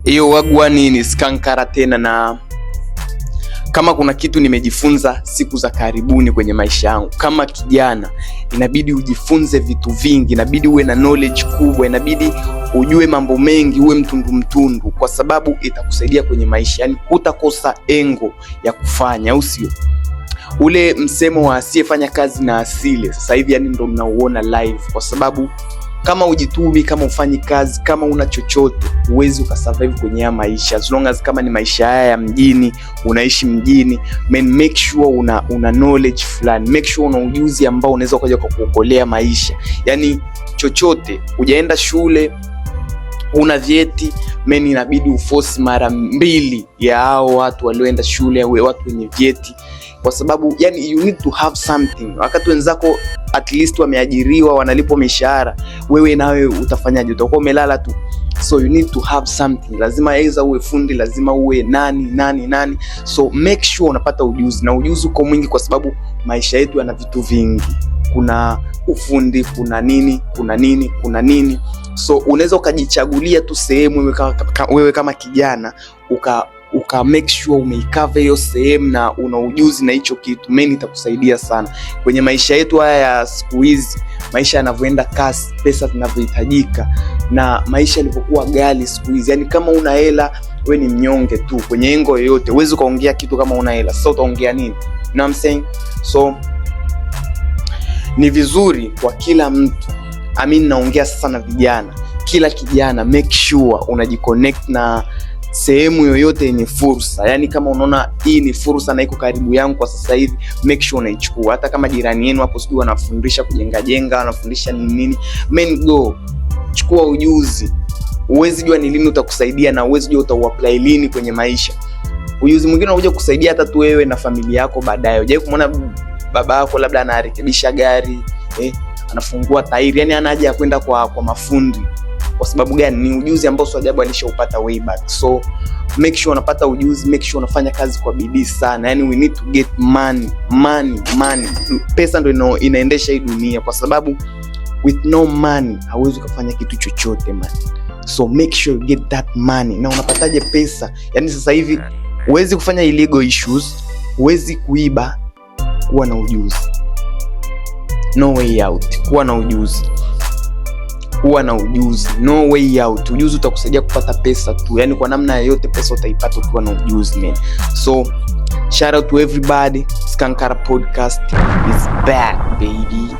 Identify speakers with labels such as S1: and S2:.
S1: Hiyo wagwan, ni Skankara tena, na kama kuna kitu nimejifunza siku za karibuni kwenye maisha yangu kama kijana, inabidi ujifunze vitu vingi, inabidi uwe na knowledge kubwa, inabidi ujue mambo mengi, uwe mtundu mtundu, kwa sababu itakusaidia kwenye maisha. Yani hutakosa engo ya kufanya, au sio? Ule msemo wa asiyefanya kazi na asile, sasa hivi yani ndo mnauona live, kwa sababu kama ujitumi, kama ufanyi kazi, kama una chochote, huwezi ukasurvive kwenye haya maisha. As long as kama ni maisha haya ya mjini, unaishi mjini, man, make sure una knowledge fulani, make sure una ujuzi ambao unaweza ukaja kukuokolea maisha. Yani chochote, hujaenda shule, una vyeti, man, inabidi uforce mara mbili ya hao watu walioenda shule au watu wenye vyeti, kwa sababu yani you need to have something. Wakati wenzako at least wameajiriwa, wanalipwa mishahara, wewe nawe utafanyaje? Utakuwa umelala tu. So you need to have something. Lazima either uwe fundi, lazima uwe nani nani nani. So make sure unapata ujuzi, na ujuzi uko mwingi, kwa sababu maisha yetu yana vitu vingi. Kuna ufundi, kuna nini, kuna nini, kuna nini. So unaweza ukajichagulia tu sehemu wewe kama kijana uka make sure umeikava hiyo sehemu na una ujuzi na hicho kitu, man, itakusaidia sana kwenye maisha yetu haya ya siku hizi, maisha yanavyoenda kasi, pesa zinavyohitajika na maisha yalivyokuwa ghali siku hizi. Yani kama una hela we ni mnyonge tu kwenye engo yoyote, huwezi ukaongea kitu kama una hela. Sasa utaongea nini? You know what I'm saying? So ni vizuri kwa kila mtu, I mean, naongea sasa na vijana, kila kijana make sure unajiconnect na sehemu yoyote yenye fursa. Yani kama unaona hii ni fursa na iko karibu yangu kwa sasa hivi, make sure unaichukua. Hata kama jirani yenu hapo sijui wanafundisha kujenga jenga, wanafundisha nini nini, man, go chukua ujuzi. Huwezi jua ni lini utakusaidia na huwezi jua utauapply lini kwenye maisha. Ujuzi mwingine unakuja kusaidia hata tu wewe na familia yako baadaye. Hujawahi kumwona baba yako labda anarekebisha gari, anafungua tairi, yani ana haja ya kwenda kwa mafundi. Kwa sababu gani? Ni ujuzi ambao sio ajabu alishaupata way back. So make sure unapata ujuzi, make sure unafanya kazi kwa bidii sana. Yani we need to get money, money, money. Pesa ndo inaendesha hii dunia, kwa sababu with no money hauwezi ukafanya kitu chochote, man. So make sure you get that money. Na unapataje pesa? Yani sasa hivi huwezi kufanya illegal issues, huwezi kuiba, kuwa na ujuzi. No way out. Kuwa na ujuzi, kuwa na ujuzi, no way out. Ujuzi utakusaidia kupata pesa tu, yani kwa namna yoyote pesa utaipata ukiwa na ujuzi, man. So shout out to everybody. Skankara Podcast is back, baby.